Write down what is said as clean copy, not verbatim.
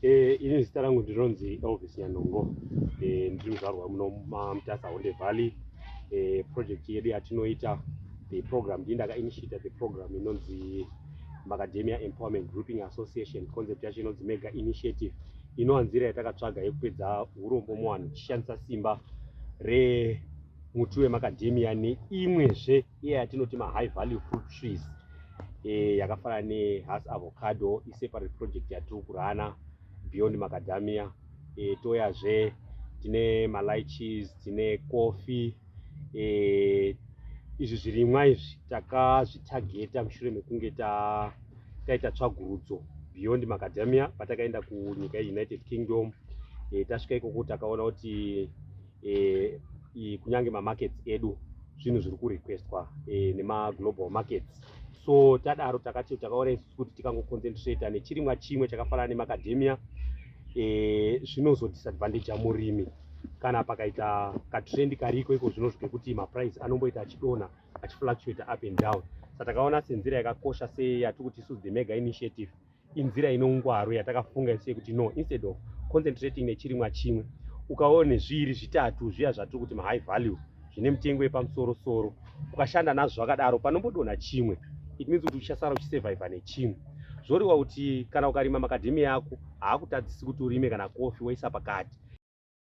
Ini zita rangu ndinonzi Elvis Nyanongo. Ndiri muzvarwa muno maMutasa Honde Valley. Project yedu yatinoita, the program, ndini ndakainitiata the program inonzi Macadamia Empowerment Grouping Association. Concept yacho inonzi Mega Initiative, inova nzira yatakatsvaga yekupedza urombo muvanhu tichishandisa simba remuti wemacadamia neimwezve iya yatinoti mahigh value fruit trees yakafanana neHass avocado, iseparate project yatiri kurana beyond macadamia. Toyazve tine malychees, tine coffee. Izvi zvirimwa izvi takazvitageta mushure mekunge taita tsvagurudzo beyond macadamia patakaenda kunyika yeUnited Kingdom. Tasvika ikoko takaona kuti kunyange mamarkets edu zvinhu zviri kurequestwa nemaglobal markets. So tadaro takati takaona isusu kuti tikangoconcentrata nechirimwa chimwe chakafanana nemacadamia, zvinozodisadvantaja murimi kana pakaita katrend kariko iko zvino zvekuti maprice anomboita achidonha, achifluctuate up and down. Saka takaona senzira yakakosha seyatiri kuti isusu the Mega Initiative inzira ine ungwaru yatakafunga isu yekuti no, instead of concentrating nechirimwa chimwe, ukaone zviri zvitatu zviya zvatiri kuti mahigh value zvine mitengo yepamusoro soro, ukashanda nazvo zvakadaro, panombodonha chimwe, it means kuti uchasara uchisurviva nechimwe. Zvoreva kuti kana ukarima macadamia yako, haakutadzisi kuti urime kana kofi woisa pakati.